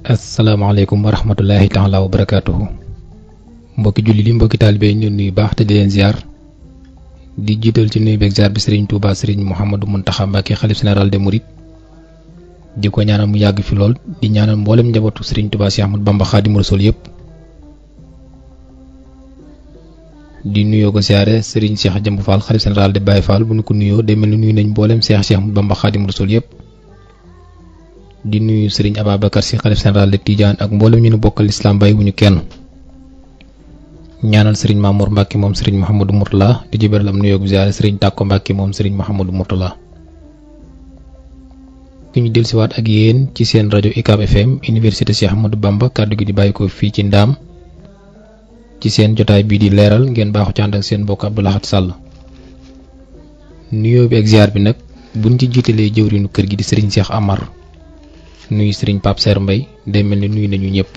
asalaamaaleykum wa rahmatullahi taala wa barakaatuhu mbokki julli li mbokki taalibe ñu nuyu baax te di leen ziar di jiital ci nuyu beeg ziar bi Serigne Touba Serigne Mouhamadou Mountakha Mbacké xalif général des Mourides di ko ñaanal mu yàgg fi lool di ñaanal mboolem njabootu Serigne Touba Cheikh Ahmadou Bamba Khadimou Rassoul yëpp di nuyoo ko ziare Serigne Cheikh Jëmb Fall xalif général de Baye Fall bu ñu ko nuyoo day mel ni nuyu nañ mboolem Cheikh Ahmadou Bamba Khadimou Rassoul yëpp. di nuyu Serigne Ababacar Sy xalif général de Tidiane ak mboolem ñu nu bokkal lislaam bàyyi wuñu kenn ñaanal Serigne Mamour Mbacké moom Serigne Mouhamadou Mourtala di jibéral am nuyoo bu ziare Serigne Takko Mbacké moom Serigne Mouhamadou Mourtala ki ñu dellusiwaat ak yéen ci seen rajo UCAB FM Université Cheikh Ahmadou Bamba kàddu gi di bàyyi ko fii ci Ndaam ci seen jotaay bii di leeral ngeen baaxu ci ànd ak seen mbokk Abdou Lahad Sall nuyoo bi ak ziar bi nag buñ ci jiitalee jëwriñu kër gi di Serigne Cheikh Amar nuyu Serigne Pape Ser Mbaye day mel ni nuyu nañu ñëpp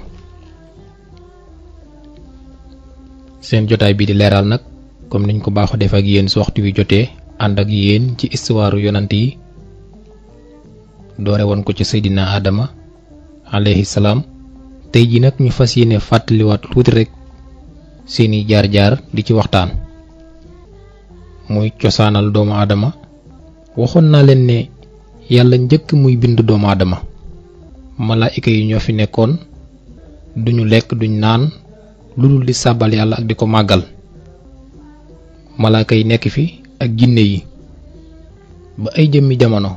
seen jotaay bi di leeral nag comme niñ ko baaxoo def ak yéen su waxtu wi jotee ànd ak yéen ci histoire yonant yi doore woon ko ci Seydina Adama alayhi salaam tey ji nag ñu fas yéene fàttaliwaat tuuti rek seeni jaar-jaar di ci waxtaan muy cosaanal doomu Adama waxoon naa leen ne yàlla njëkk muy bind doomu Adama malaayika yi ñoo fi nekkoon duñu lekk duñ naan lu dul di sàbbal yàlla ak di ko màggal malaaka yi nekk fi ak jinne yi ba ay jëmmi jamono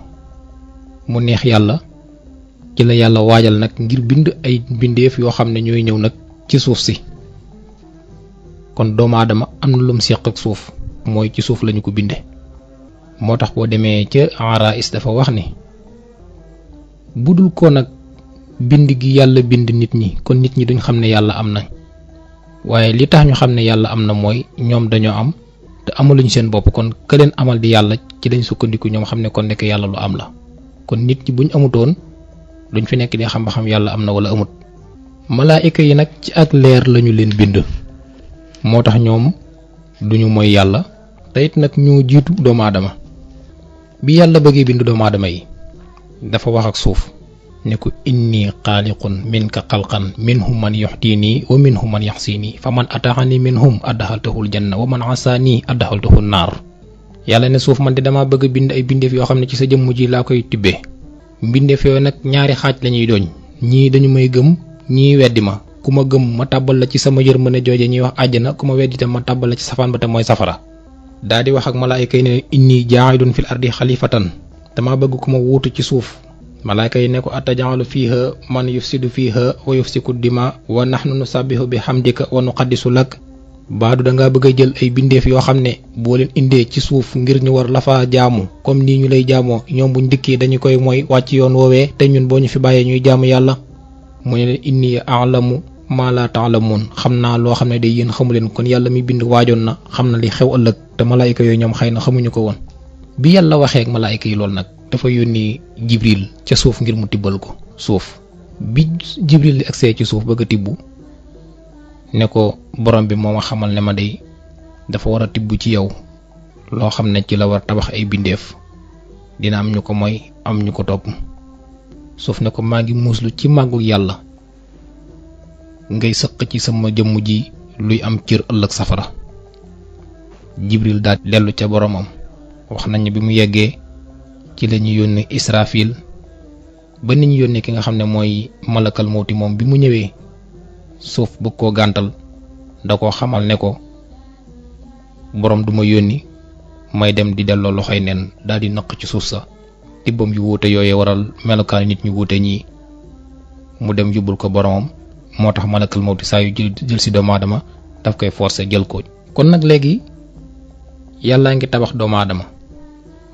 mu neex yàlla ci la yàlla waajal nag ngir bind ay mbindeef yoo xam ne ñooy ñëw nag ci suuf si kon doomu aadama am na lum seq ak suuf mooy ci suuf lañu ko binde moo tax boo demee ca Arais dafa wax ni budul ko nag bind gi yàlla bind nit ñi kon nit ñi duñ xam ne yàlla am na waaye li tax ñu xam ne yàlla am na mooy ñoom dañoo am te amaluñ seen bopp kon ka leen amal di yàlla ci lañ sukkandiku ñoom xam ne kon nekk yàlla lu am la kon nit ñi buñ amutoon duñ fi nekk di xam ba xam yàlla am na wala amut malaayika yi nag ci ak leer lañu leen bind moo tax ñoom duñu mooy yàlla te it nag ñoo jiitu doomu aadama bi yàlla bëggee bind doomu aadama yi dafa wax ak suuf ne ko inni xaaliqun minka xalqan minhum man yuxtiini wa minhum man yaxsiini fa man ataxani minhum addaxaltahul janna wa man asaani addaxaltahul naar yàlla ne suuf man de dama bëgg bind ay bindeef yoo xam ne ci sa jëmm ji laa koy tibbee mbindeef yooyu nag ñaari xaaj lañuy doon ñii dañu may gëm ñii weddi ma ku ma gëm ma tàbbal la ci sama yërmande jooje ñuy wax àjjana ku ma weddi tam ma tàbbal la ci safaan ba te mooy safara daa di wax ak malaayka yi ne inni jaa'ilun fil ardi xalifatan dama bëgg ku ma wuutu ci suuf malaayka yi ne ko atajalu fiiha man yufsidu fiiha wa yufsiku dima wa nahnu nusabbihu bi hamdika wa nuqaddisu lak baadu dangaa bëgg a jël ay bindeef yoo xam ne boo leen indee ci suuf ngir ñu war la fa jaamu comme nii ñu lay jaamoo ñoom buñ dikkee dañu koy mooy wàcc yoon woowee te ñun boo ñu fi bàyyee ñuy jaamu yàlla mu ne leen inni a'lamu ma la ta'lamun xam naa loo xam ne day yéen xamu leen kon yàlla mi bind waajoon na xam na li xew ëllëg te malaayka yooyu ñoom xëy na xamuñu ko woon bi yàlla waxee ak malaayka yi loolu nag dafa yónni Jibril ca suuf ngir mu tibbal ko suuf bi Jibril di agsee ci suuf bëgg a tibb ne ko borom bi moo ma xamal ne ma day dafa war a tibb ci yow loo xam ne ci la war tabax ay bindeef dina am ñu ko mooy am ñu ko topp. suuf ne ko maa ngi muuslu ci màggu yàlla ngay sëq ci sama jëmm ji luy am cër ëllëg safara. Jibril daal dellu ca boromam. wax nañ bi mu yeggee ci la ñu yónnee Israfil ba ni ñu yónnee ki nga xam ne mooy malakal mawti moom bi mu ñëwee suuf bëgg koo gàntal da koo xamal ne ko borom duma yónni may dem di delloo loxoy nen daal di naq ci suuf sa tibbam yu wuute yooyee waral melokaan nit ñu wuute ñii mu dem yóbbul ko boromam moo tax malakal mawti saa yu jël si doomu aadama daf koy forcer jël ko. kon nag léegi yàllaa ngi tabax doomu aadama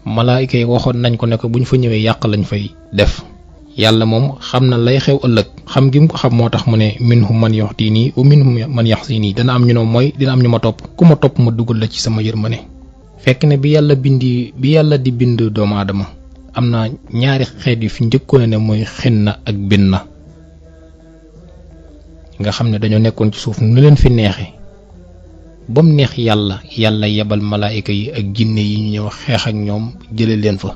malaayika yi waxoon nañ ko ne ko buñ fa ñëwee yàq lañ fay def. yàlla moom xam na lay xew ëllëg xam gi mu ko xam moo tax mu ne minhum man yuhdini wa minhum man yaxsini dana am ñu ne mooy dina am ñu ma topp ku ma topp ma dugal la ci sama yërmande. fekk ne bi yàlla di bind doomu aadama am na ñaari xeet yu fi njëkkoon ne mooy xinna ak binna nga xam ne dañoo nekkoon ci suuf nu leen fi neexe ba mu neex yàlla yebal malaayika yi ak jinne yi ñu ñëw xeex ak ñoom jële leen fa.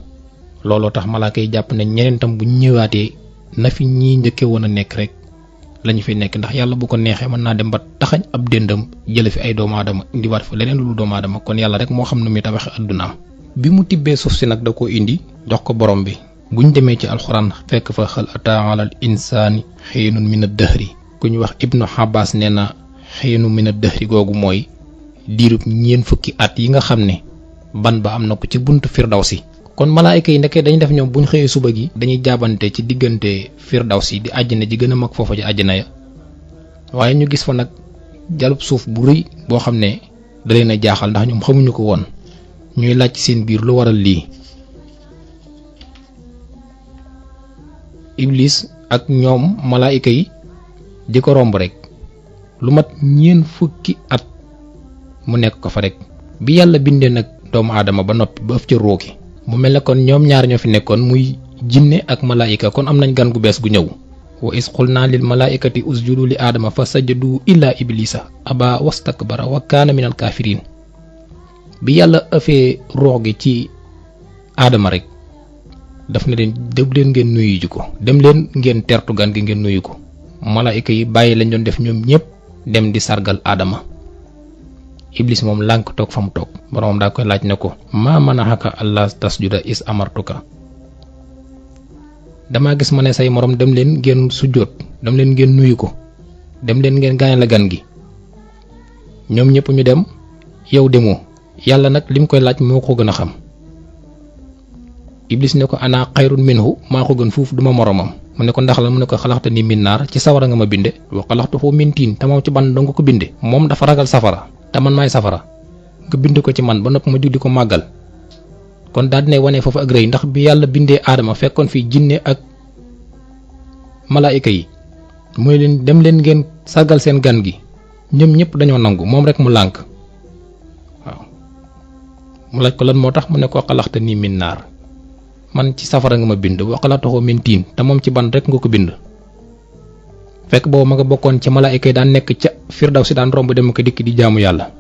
looloo tax malaaka yi jàpp ne ñeneen tam bu ñëwaatee na fi ñii njëkke woon a nekk rek lañu fi nekk ndax yàlla bu ko neexee mën naa dem ba taxañ ab dëndam jële fi ay doomu aadama indiwaat fa leneen lu doomu aadama kon yàlla rek moo xam ne muy tabaxee addunaam. bi mu tibbee suuf si nag da koo indi jox ko borom bi buñ demee ci alxuraan fekk fa hal ataa alal insaani xiinun min ad-dahri ku ñu wax Ibnu Abbas nee na xiinu min ad-dahri googu mooy diirub ñeen fukki at yi nga xam ne ban ba am na ko ci buntu firdawsi. kon malaayika yi ndeke dañuy def ñoom buñ xëyee suba gi dañuy jaabante ci diggante firdawsi di àjjana ji gën a mag foofa ci àjjana ya waaye ñu gis fa nag jalub suuf bu rëy boo xam ne da leen a jaaxal ndax ñoom xamuñu ko woon ñuy laaj ci seen biir lu waral lii. Iblis ak ñoom malaayika yi di ko romb rek lu mat ñeen fukki at mu nekk ko fa rek bi yàlla bindee nag doomu aadama ba noppi ba ëf ca rooki mu mel ne kon ñoom ñaar ñoo fi nekkoon muy jinne ak malaayika kon am nañ gan gu bees gu ñëw. wa is qulna lil malaikati usjudu li aadama fa sajadu illa iblisa aba wastakbara wa kaana minal kaafiriin. bi yàlla ëfee roox gi ci aadama rek daf na leen dem leen ngeen nuyu ji ko dem leen ngeen tertu gan gi ngeen nuyu ko. malaayika yi bàyyi lañ doon def ñoom ñëpp dem di sargal aadama. iblis moom lànk toog fa mu toog boroomam daa koy laaj ne ko maa manahaka allah tasjuda is amartuka. dama gis ma ne say morom dem leen ngeen sujjóot dem leen ngeen nuyu ko dem leen ngeen gaañal la gan gi ñoom ñëpp ñu dem yow demoo yàlla nag lim koy laaj moo ko gën a xam. iblis ne ko ana xayrun minhu maa ko gën fuuf duma moromam mu ne ko ndax la mu ne ko xalaxta ni min naar ci sawara nga ma binde wa xalaxtahu min tiin te moom ci ban dong ko binde moom dafa ragal safara te man maay safara nga bind ko ci man ba nopp ma jug di ko màggal. kon daal dinay wane foofu ak rëy ndax bi yàlla bindee aadama fekkoon fii jinne ak malaayika yi mooy leen dem leen ngeen sargal seen gan gi ñoom ñëpp dañoo nangu moom rek mu lànk. waaw mu laaj ko lan moo tax mu ne ko xalaxta nii min naar man ci safara nga ma bind wa xalaxtahu min tiin te moom ci ban rek nga ko bind. fekk boobu ma nga bokkoon ci malaayika yi daan nekk ca firdawsi daan romb dem ko dikk di jaamu yàlla.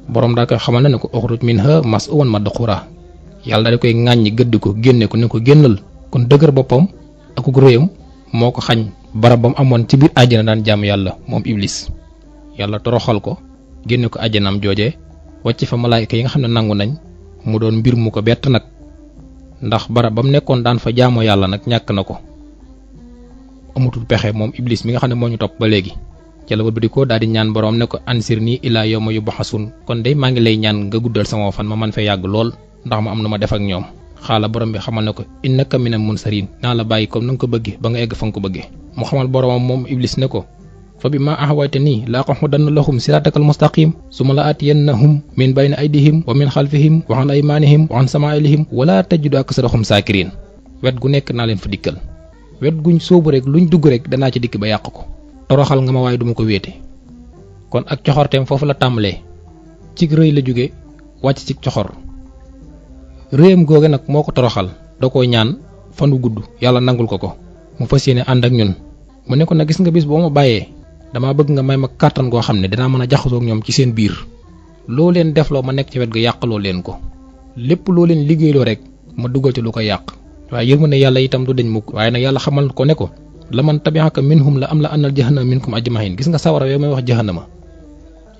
boroom daa koy xamal ne ko uxruj minha mas'uwan madxura yàlla da koy ŋàññi gëdd ko génne ko ne ko génnal. kon dëgër boppam ak réyam moo ko xañ barab ba mu amoon ci biir àjjana daan jaamu yàlla moom iblis. yàlla toroxal ko génne ko àjjanaam jooje wàcc fa malaayika yi nga xam ne nangu nañ mu doon mbir mu ko bett nag ndax barab ba mu nekkoon daan fa jaamoo yàlla nag ñàkk na ko amatul pexe moom iblis mi nga xam ne moo ñu topp ba léegi. ca la wëlbati ko daal di ñaan boroom ne ko ansir nii ilaa yawma yubxasun kon day maa ngi lay ñaan nga guddal sama fan ma man fee yàgg lool ndax ma am na ma def ak ñoom. xaala borom bi xamal ne ko innaka minal munsarin naa la bàyyi comme na nga ko bëggee ba nga egg fa nga ko bëggee. mu xamal boromam moom iblis ne ko fa bi maa axawaytanii laa aqudanna lahum siraatakal mustaqim summa la aatiyannahum min bayni aydihim wa min xalfihim wa an aymaanihim wa an samaa'ilihim wala tajidu aksarahum saakiriin. wet gu nekk naa leen fa dikkal wet guñ sóobu rek luñ dugg rek danaa ci dikk ba yàq ko. toroxal nga ma waaye duma ko wéete. kon ak coxorteem foofu la tàmbalee cig rëy la jóge wàcc ci coxor. réyam googe nag moo ko toroxal da koy ñaan fanu gudd yàlla nangul ko ko mu fas yéene ànd ak ñun. mu ne ko nag gis nga bis boo ma bàyyee dama bëgg nga may ma kàttan goo xam ne dinaa mën a jaxasoo ak ñoom ci seen biir loo leen defloo ma nekk ci wet ga yàqaloo leen ko lépp loo leen liggéeyloo rek ma dugal ci lu ko yàq waaye yërmande yàlla itam du dañ mukk waaye nag yàlla xamal ko ne ko la man tabi'aka minhum la am la annal jahannama minkum ajmahin gis nga sawara yow may wax jahannama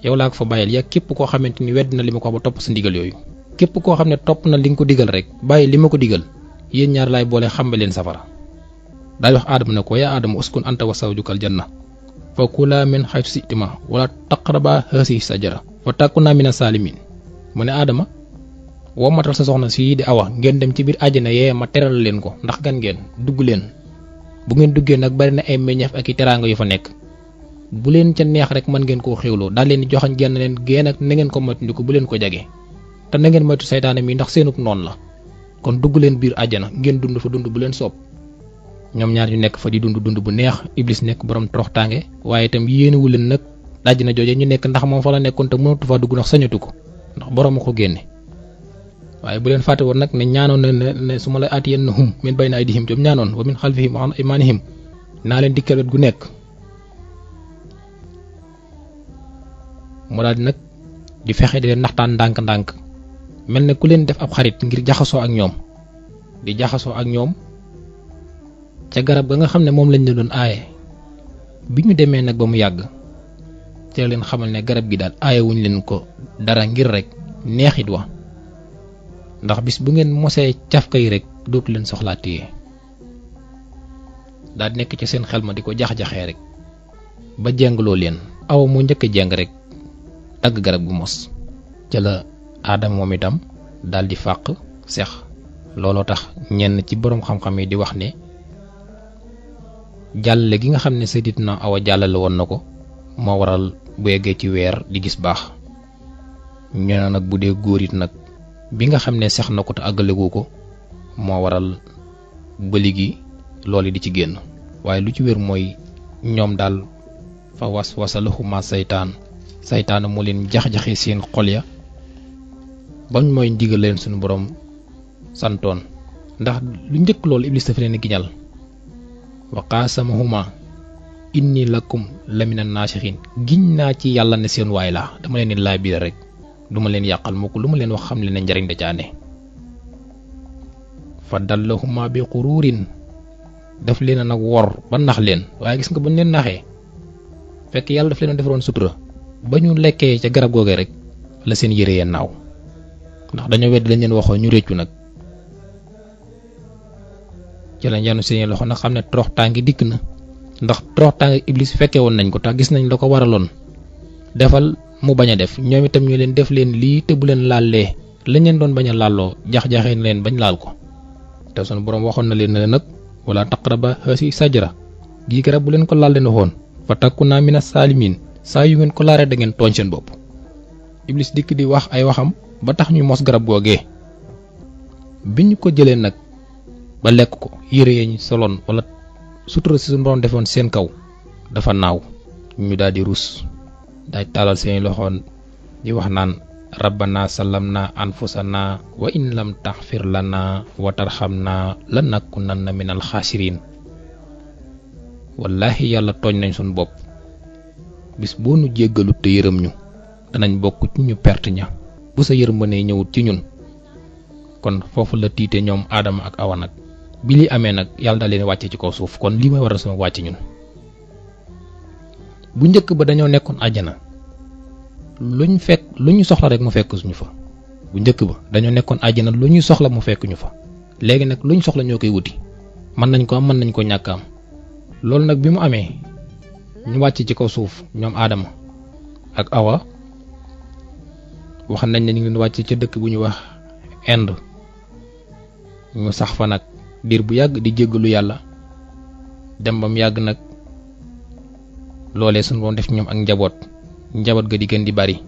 yow laa ko fa bàyyil yaa képp koo xamante ni wedd na li ma ko wax ba topp sa ndigal yooyu képp koo xam ne topp na li nga ko digal rek bàyyi li ma ko digal yéen ñaar laay boole xambe leen safara daal wax aadama ne ko yaa aadama uskun anta wa zawjukal janna fa kulaa min haythu shi'tumaa wala taqrabaa haasihi sajara fa takuunaa mina saalimiin mu ne aadama womatal sa soxna si di awa ngeen dem ci biir àjjana yee ma teral leen ko ndax gan ngeen dugg leen bu ngeen duggee nag bari na ay meññeef ak i teraanga yu fa nekk bu leen ca neex rek mën ngeen koo xéwloo daal leen di joxañ genn leen génn ak na ngeen ko moytandiku bu leen ko jage te na ngeen moytu saytaane mi ndax seenub noonu la kon dugg leen biir àjjana ngeen dund fa dund bu leen soob ñoom ñaar ñu nekk fa di dund dund bu neex iblis nekk borom toroxtaange waaye itam yéenewu leen nag àjjana jooje ñu nekk ndax moom fa la nekkoon te mënatu faa dugg ndax sañatu ko ndax borom a ko génne waaye bu leen fàtte woon nag ne ñaanoon na ne su ma la aatiyannahum min bayni aydihim jom ñaanoon wa min xalfihim wa an aymanihim naa leen dikkal wet gu nekk mu daal di nag di fexe di leen naxtaan ndànk-ndànk mel ne ku leen def ab xarit ngir jaxasoo ak ñoom di jaxasoo ak ñoom ca garab ga nga xam ne moom lañ la doon aaye bi ñu demee nag ba mu yàgg ci la leen xamal ne garab gi daal aaye wuñ leen ko dara ngir rek neexit wa ndax bis bu ngeen mosee cafka yi rek dootu leen soxlaatiyee daal nekk ci seen xel ma di ko jax-jaxee rek ba jengloo leen aw moo njëkk a jeng rek dagg garab gu mos ca la aadama moom itam daal di fàq seex looloo tax ñenn ci boroom xam-xam yi di wax ne jàllale gi nga xam ne Sayyidatuna Awa jàllale woon na ko moo waral bu yeggee ci weer di gis baax ñu ne nag bu dee góor it nag bi nga xam ne seex na ko te àggalegu ko moo waral bëli gi loolu di ci génn waaye lu ci wér mooy ñoom daal fa waswasa lahuma saytaan moo leen jax-jaxe seen xol ya bañ mooy ndigal leen suñu borom santoon ndax lu njëkk loolu iblis dafa leen giñal wa qaasamahuma inni lakum lamina naasixiin giñ naa ci yàlla ne seen waay laa dama leen di laaj biir rek duma leen yàqal mukk lu ma leen wax xam leen ne njariñ da caane fa dallahuma bi xuruurin daf leen a nag wor ba nax leen waaye gis nga bañ leen naxee fekk yàlla daf leen a defaroon sutura ba ñu lekkee ca garab googee rek la seen yére yee naaw ndax dañoo wedd lañ leen waxoon ñu réccu nag ci lañ yanu seen loxo nag xam ne toroxtaange dikk na ndax toroxtaange iblis fekkee woon nañ ko tax gis nañ la ko waraloon defal mu bañ a def ñoom itam ñu leen def leen lii te bu leen laalee lañ leen doon bañ a laalloo jax-jaxee na leen bañ laal ko te sunu borom waxoon na leen ne nag wala taqraba haasi sajara gii garab bu leen ko laal leen waxoon fa takuna mina saalimiin saa yu ngeen ko laaree da ngeen tooñ seen bopp iblis dikk di wax ay waxam ba tax ñu mos garab googee bi ñu ko jëlee nag ba lekk ko yére yi ñu soloon wala sutura si suñu borom defoon seen kaw dafa naaw ñu daal di rus daay taalal seeni loxoon di wax naan rabbana salamna anfusana wa in lam taxfir lana wa tarxamna lanakunanna minal xaasiriin wallahi yàlla tooñ nañ suñu bopp bis boo nu jéggalut te yërëm ñu danañ bokk ci ñu perte ña bu sa yërmande ñëwut ci ñun kon foofu la tiite ñoom aadama ak awa nag bi li amee nag yàlla da leen wàcce ci kaw suuf kon lii may waral sama wàcc ñun bu njëkk ba dañoo nekkoon àjjana lu ñu soxla rek mu fekk suñu fa bu njëkk ba dañoo nekkoon àjjana lu ñuy soxla mu fekk ñu fa léegi nag lu ñu soxla ñoo koy wuti mën nañ ko am mën nañ ko ñàkk am loolu nag bi mu amee ñu wàcc ci kaw suuf ñoom aadama ak awa wax nañ ne ñu ngi leen wàcc ca dëkk bu ñu wax Inde ñu sax fa nag diir bu yàgg di jéggalu yàlla dem ba mu yàgg nag loolee suñu borom def ñoom ak njaboot ga di gën di bari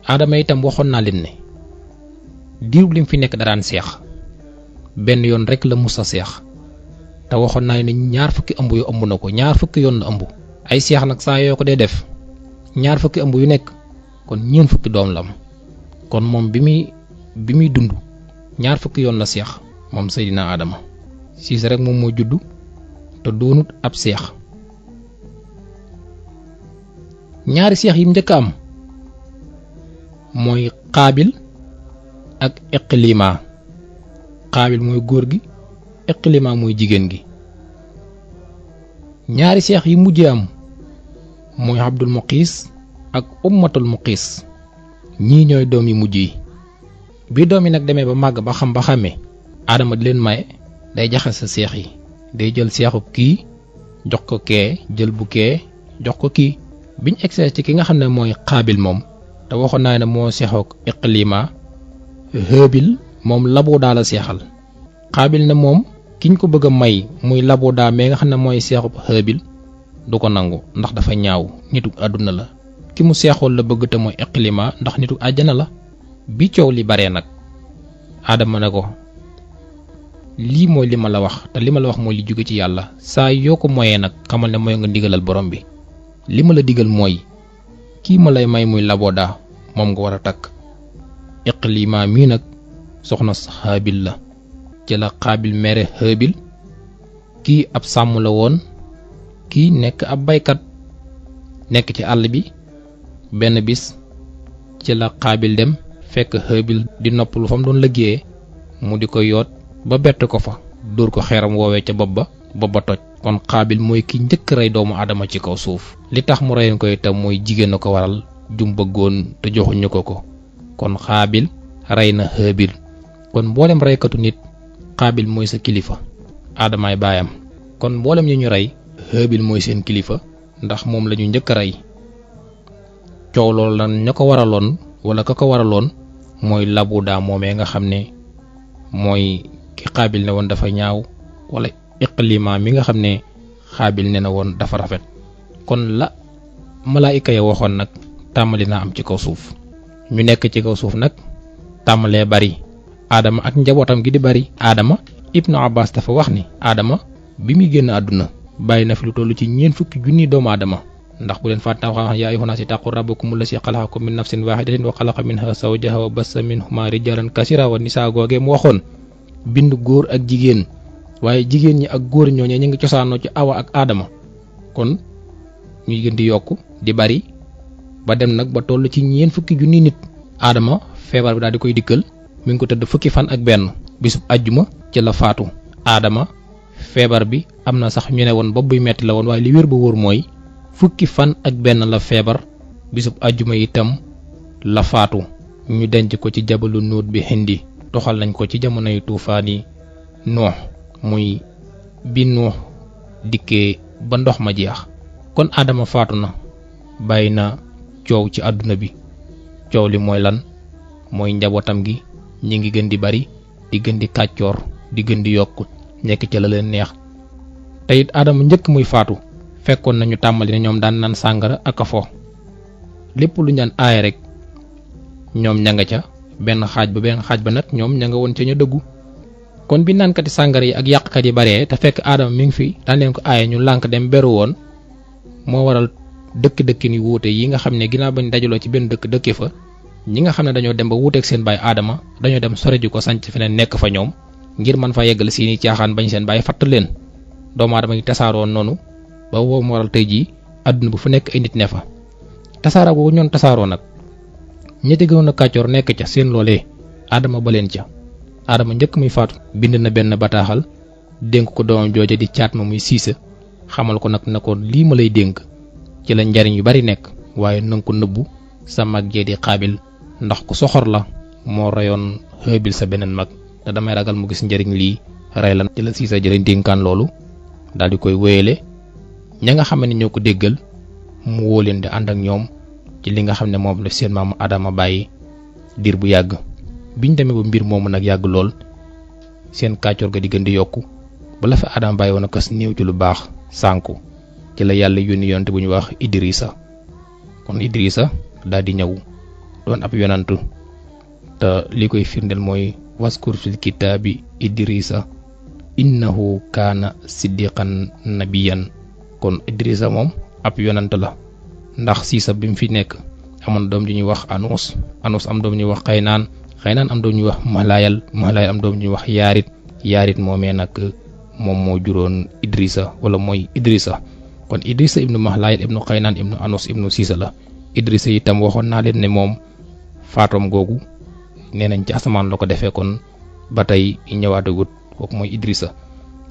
aadama itam waxoon naa leen ne diirub lim fi nekk daraan seex benn yoon rek la musa seex te waxoon naa ne ñaar fukki ëmb yu ëmb na ko ñaar fukki yoon la ëmb ay seex nag saa yoo ko dee def ñaar fukki ëmb yu nekk kon ñeent fukki doom la am kon moom bi muy dund ñaar fukki yoon la seex moom Seydina Adama siis rek moom moo juddu te doonut ab seex ñaari seex yi mu njëkk am mooy Qaabil ak Iqlima. Qaabil mooy góor gi, Iqlima mooy jigéen gi. ñaari seex yi mujjee am mooy Abdul Muqiis ak Ummatul Muqiis. ñii ñooy doom yi mujj yi. bi doom yi nag demee ba màgg ba xam ba xàmmee, Adama di leen maye day jaxase sa seex yi, day jël seexub kii jox ko kee, jël bu kee jox ko kii. biñ egsee ci ki nga xam ne mooy Qaabil moom te waxoon naa ne moo seexook Iqlima, Haabil moom Labuda la seexal. Qaabil ne moom kiñ ko bëgg a may muy Labuda mais nga xam ne mooy seexub Haabil du ko nangu ndax dafa ñaaw, nitu àdduna la. ki mu seexool la bëgg te mooy Iqlima ndax nitu àjjana la. bi coow li baree nag Adama ne ko lii mooy li ma la wax te li ma la wax mooy li jóge ci yàlla. saa yoo ko moyee nag xamal ne mooy nga ndigalal borom bi. li ma la digal mooy kii ma lay may muy Labuda moom nga war a takk. Iqlima mii nag soxna Haabil la. ci la Qaabil mere Haabil. kii ab sàmm la woon, kii nekk ab baykat nekk ci àll bi. benn bis ci la Qaabil dem fekk Haabil di noppalu fa mu doon liggéeyee mu di ko yoot ba bett ko fa, dóor ko xeeram woowee ca bopp ba toj. kon Qaabil mooy ki njëkk rey doomu Adama ci kaw suuf. li tax mu reyoon ko itam mooy jigéen a ko waral jum bëggoon te joxuñu ko. kon Qaabil rey na Haabil. kon mboolem reykatu nit Qaabil mooy sa kilifa, Adamaay baayam. kon mboolem yi ñu rey Haabil mooy seen kilifa ndax moom lañu njëkk a rey. coow loolu lan ña ko waraloon wala ka ko waraloon mooy Labuda moomee nga xam ne mooy ki Qaabil ne woon dafa ñaaw, wala Iqlima mi nga xam ne Qaabil ne na woon dafa rafet. kon la malaayika ya waxoon nag tàmbali naa am ci kaw suuf. ñu nekk ci kaw suuf nag tàmbalee bari. Adama ak njabootam gi di bari. Adama Ibnu Abbas dafa wax ni Adama bi muy génn àdduna bàyyi na fi lu toll ci 40,000 doomu Adama. ndax bu leen fàtte wax yaa ayyuhan naas ittaqu rabbakum allazii xalaqakum min nafsin waahidatin wa xalaqa minha zawjaha wa bassa minhuma rijaalan kasiiran wa nisaa googee mu waxoon bind góor ak jigéen, waaye jigéen ñi ak góor ñooñee ñu ngi cosaanoo ci Awa ak Adama. kon ñuy gën di yokk di bari ba dem nag ba toll ci 40,000 nit. Adama feebar bi daal di koy dikkal, mi ngi ko tëdd fukki fan ak benn, bisub àjjuma ci la faatu. Adama feebar bi am na sax ñu ne woon bopp buy metti la woon, waaye li wér ba wóor mooy fukki fan ak benn la feebar, bisub àjjuma itam la faatu. ñu denc ko ci jabalu Nuut bi Hindi. toxal nañ ko ci jamonoy tuufaani Nuux, muy bi Nuux dikkee ba ndox ma jeex. kon Adama faatu na, bàyyi na coow ci àdduna bi. coow li mooy lan? mooy njabootam gi ñi ngi gën di bari, di gën di kàccoor, di gën di yokk, nekk ci la leen neex. te it Adama njëkk muy faatu fekkoon nañu tàmbali ne ñoom daan naan sàngara ak a fo. lépp lu ñaan aay rek ñoom ña nga ca benn xaaj ba nag ñoom ña nga woon ca ñu dëggu. kon bi naankati sàngara yi ak yàqkat yi baree te fekk Adama mi ngi fi daan leen ko aaye ñu lànk dem beru woon, moo waral dëkk-dëkkin yu wuute yi nga xam ne ginnaaw bañ dajaloo ci benn dëkk dëkke fa. ñi nga xam ne dañoo dem ba wuuteeg seen baay Adama dañoo dem sore ji ko sanc feneen nekk fa ñoom ngir mën fa yeggal seeni caaxaan bañ seen baay fatt leen. doomu Adama yi tasaaroon noonu ba woo mu waral tey jii àdduna bu fu nekk ay nit ne fa. tasaaroo googu ñoon tasaaroo nag ñetti gënoon a kàccoor nekk ca seen loolee Adama ba leen ca. Adama njëkk muy faatu bind na benn bataaxal dénk ko doomam jooje di caat ma muy Siisa, xamal ko nag na ko lii ma lay dénk ci la njariñ yu bari nekk, waaye nanga ko nëbbu sa mag jee di Qaabil ndax ku soxor la, moo reyoon Haabil sa beneen mag te damay ragal mu gis njariñ lii rey la. ci la Siisa jëlee dénkaan loolu daal di koy wéyale. ña nga xam ne ñoo ko déggal mu woo leen di ànd ak ñoom ci li nga xam ne moom la seen maamu Adama bàyyi diir bu yàgg. biñ demee ba mbir moomu nag yàgg lool seen kàccoor ga di gën di yokku ba la fa Adama bàyyi woon a kas néew ci lu baax sànku. ci la yàlla yónni yonte bu ñu wax Idrissa. kon Idrissa daal di ñëw doon ab yonantu te li koy firndeel mooy waskur fil kitaabi Idrissa innahu kaana siddiqan nabiyan. kon Idrissa moom ab yonant la ndax Siisa bi mu fi nekk amoon doom ju ñuy wax Anus am doom ñuy wax Qaynaan am doom ñuy wax Mahlayal am doom ñuy wax Yaarit moomee nag moom moo juróon Idrissa wala mooy Idrissa. kon Idrissa ibnu Mahlayal ibnu Qaynaan ibnu Anus ibnu Siisa la. Idrissa itam waxoon naa leen ne moom faatoom googu nee nañ ci asamaan la ko defee kon ba tey ñëwaatagut kooku mooy Idrissa.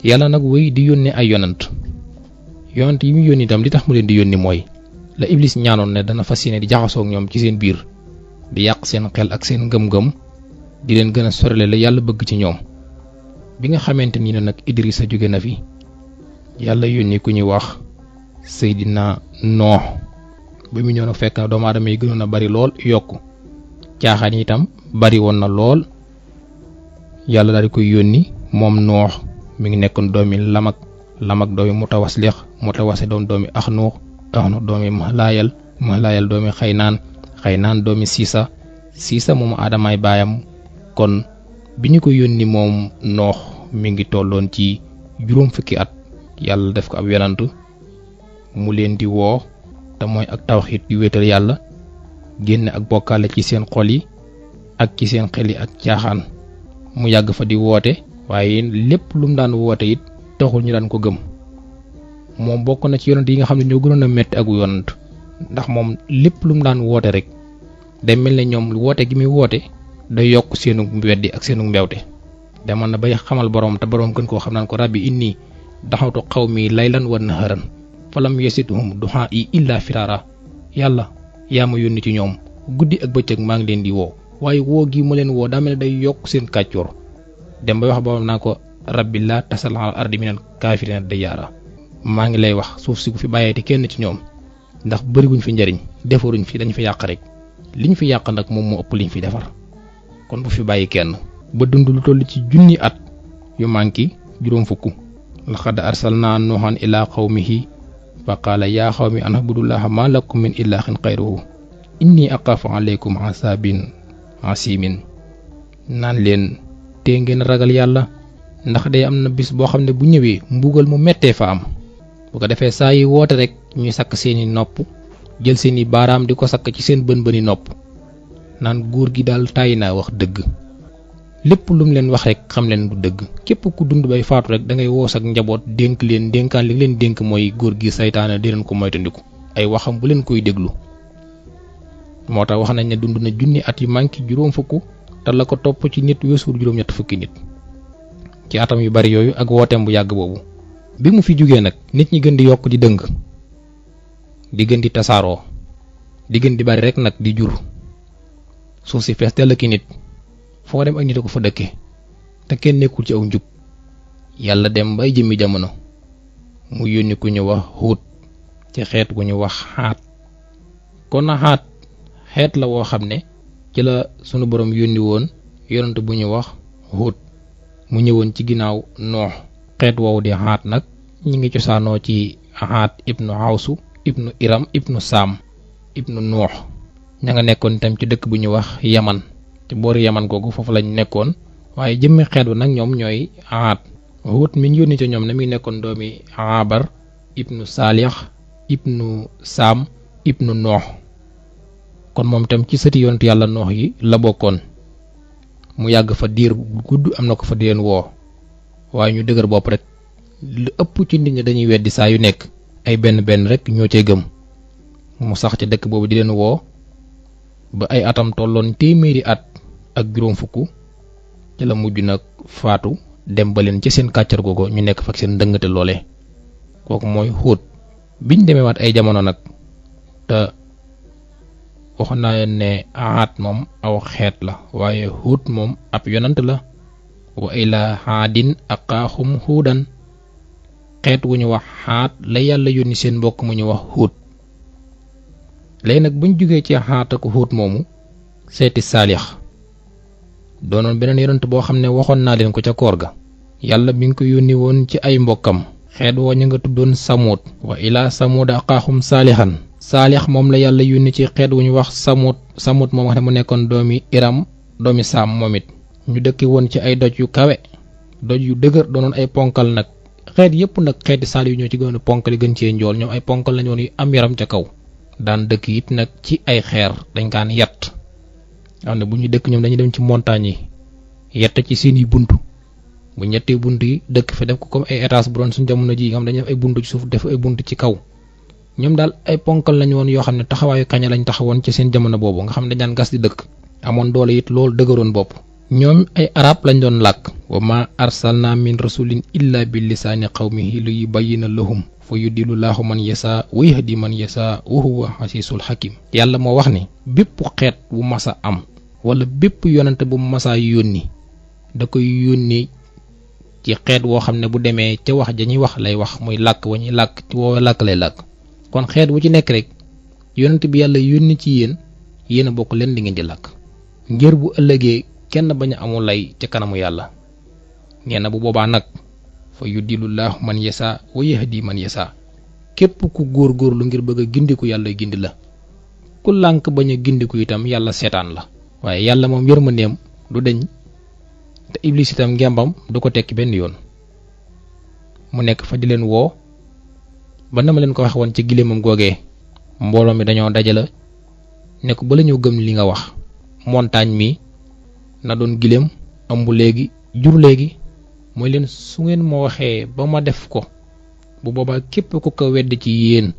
yàlla nag wéy di yónnee ay yonant yi mu yónni itam li tax mu leen di yónni mooy la Iblis ñaanoon ne dana fas yéene di jaxasoo ak ñoom ci seen biir di yàq seen xel ak seen ngëm-ngëm di leen gën a sorele la yàlla bëgg ci ñoom. bi nga xamante ni nag Idrissa jóge na fi yàlla yónni ku ñuy wax Seydina Noox ba mu ñëw nag fekk na doomu aadama yi gënoon a bari lool yokku caaxaan yi itam bari woon na lool yàlla daal di koy yónni moom Noox mi ngi nekkoon doomi Lamak doomi Mutawaslix doom doomi Axnuux doomi Mahlaayal doomi Xaynaan doomi Siisa moomu aadamaay baayam. kon bi ñu ko yónni moom Noox mi ngi tolloon ci juróom fukki at yàlla def ko ab yonant mu leen di woo te mooy ak tawxiid yu wéetal yàlla génn ak bokkaale ci seen xol yi ak ci seen xel yi ak caaxaan mu yàgg fa di woote waaye lépp lu mu daan woote it taxul ñu daan ko gëm moom bokk na ci yonant yi nga xam ne ñoo gënoon a metti ak yonant ndax moom lépp lu mu daan woote rek day mel ne ñoom woote gi muy woote day yokk seenu weddi ak seenu mbewte demoon na bay xamal borom te borom gën koo xam naan ko rabbi inni daxawtu qawmi laylan wa naharan falam yasituhum duhaa'i illa firara yàlla yaa ma yónni ci ñoom guddi ak bëccëg maa ngi leen di woo waaye woo gi ma leen woo daa mel ne day yokk seen kàccoor dem bay wax borom naa ko rabbi laa tasal ala ardi minal kaafirina dayyaara maa ngi lay wax suuf si ku fi bàyyeeti kenn ci ñoom ndax bëriwuñ fi njariñ defaruñ fi dañ fi yàq rek liñ fi yàq nag moom moo ëpp liñ fi defar kon bu fi bàyyi kenn ba dund lu toll ci junni at yu manki juróom fukk laqad arsalna nuuhan ila qawmihi fa qaala yaa qawmi an ubudullaha ma lakum min ilaahin xayruhu inni aqaafu alaykum asaabin asimin naan leen te ngeen ragal yàlla ndax day am na bis boo xam ne bu ñëwee mbugal mu mettee fa am bu ko defee saa yi woote rek ñuy sakk seeni nopp jël seeni baaraam di ko sakk ci seen bën nopp naan góor gi daal tàyyi naa wax dëgg lépp lu mu leen wax rek xam leen du dëgg képp ku dund bay faatu rek da ngay woos ak njaboot dénk leen dénkaan li leen dénk mooy góor gi saytaane di leen ko moytandiku ay waxam bu leen koy déglu moo tax wax nañ ne dund na junni at yu manki juróom fukk te la ko topp ci nit weesuur juróom-ñett fukki nit ci atam yu bari yooyu ak wooteem bu yàgg boobu bi mu fi jógee nag nit ñi gën di yokk di dëng di gën di tasaaroo di gën di bari rek nag di jur suuf si fees dell ki nit foo dem ak nit a ko fa dëkke te kenn nekkul ci aw njub yàlla dem bay jëmmi jamono mu yónni ku ñu wax Huud ci xeet gu ñu wax Xaat kon na Xaat xeet la woo xam ne ci la sunu borom yónni woon yonent bu ñu wax Huud mu ñëwoon ci ginnaaw Noox xeet woowu di Xaat nag ñi ngi cosaanoo ci Xaat ibnu Awsu ibnu Iram ibnu Saam ibnu Noox ña nga nekkoon itam ci dëkk bu ñu wax Yaman ci boori Yaman googu foofu lañ nekkoon waaye jëmmi xeet ba nag ñoom ñooy Xaat Huud mi ñu yónni ca ñoom ne mi nekkoon doomi Abar ibnu Saalix ibnu Saam ibnu Noox kon moom itam ci sëti yonent yàlla Noox yi la bokkoon mu yàgg fa diir gudd am na ko fa di leen woo waaye ñu dëgër bopp rek lu ëpp ci nit ñi dañuy weddi saa yu nekk ay benn rek ñoo cee gëm mu sax ci dëkk boobu di leen woo ba ay atam tolloon téeméeri at ak juróom fukk ci la mujj nag faatu dem ba leen ci seen kàccar googu ñu nekk fa ak seen dëngate loole kooku mooy Huud biñ demee waat ay jamono nag te waxoon naa leen ne Aad moom aw xeet la waaye Huud moom ab yonant la wa ilaa Aadin aqaahum Huudan xeet wu ñu wax Xaat la yàlla yónni seen mbokk mu ñu wax Huud léegi nag buñ jógee ci Xaat ak Huud moomu seeti Saalix doonoon beneen yonent boo xam ne waxoon naa leen ko ca koor ga yàlla mi ngi ko yónni woon ci ay mbokkam xeet woo ñu nga tuddoon Samuud wa ilaa Samuud aqaahum Saalixan Saalix moom la yàlla yónni ci xeet wu ñu wax Samuud moom wax ne mu nekkoon doomi Iram doomi Saam moom it ñu dëkki woon ci ay doj yu kawe doj yu dëgër doonoon ay ponkal nag xeet yépp nag xeeti Saalix yu ñoo ci gën a ponkali gën cee njool ñoom ay ponkal lañu woon yu am yaram ca kaw daan dëkk it nag ci ay xeer dañ kaan yatt xam ne bu ñu dëkk ñoom dañuy dem ci montagne yi yett ci seeni buntu bu ñettee bunt yi dëkk fi def ko comme ay étage bu doon suñu jamono ji nga xam dañuy def ay buntu ci suuf def ay buntu ci kaw ñoom daal ay ponkal lañu woon yoo xam ne taxawaayu kaña lañ taxawoon ci seen jamono boobu nga xam ne dañ daan gas di dëkk amoon doole it loolu dëgëroon bopp. ñoom ay arab lañ doon làkk. wa ma arsalna min rasulin illa bi lisaani qawmihi li yubayyina lahum fa yudillu laahu man yasa wa yahdi man yasa wa huwa asiisul hakim. yàlla moo wax ni bépp xeet bu masa am wala bépp yonante bu masa yónni da koy yónni ci xeet woo xam ne bu demee ca wax ja ñuy wax lay wax muy làkk wa ñuy làkk ci woowe làkk lay làkk. kon xeet wu ci nekk rek yonante bi yàlla yónni ci yéen a bokk leen di ngeen di làkk ngir bu ëllëgee kenn bañ a amul lay ca kanamu yàlla. nee na bu boobaa nag fa yuddilullahu man yasa wa yahdi man yasa képp ku góor-góorlu ngir bëgg a gindiku yàlla gindi la ku lànk bañ a gindiku itam yàlla seetaan la. waaye yàlla moom yërmandeem du deñ te iblis itam ngembam du ko tekki benn yoon. mu nekk fa di leen woo ba na ma leen ko wax woon ci giléemam googee mbooloo mi dañoo dajale ne ko ba la ñoo gëm li nga wax montagne mi na doon giléem ëmb léegi jur léegi. mooy leen su ngeen ma waxee ba ma def ko bu boobaa képp ku ko wedd ci yéen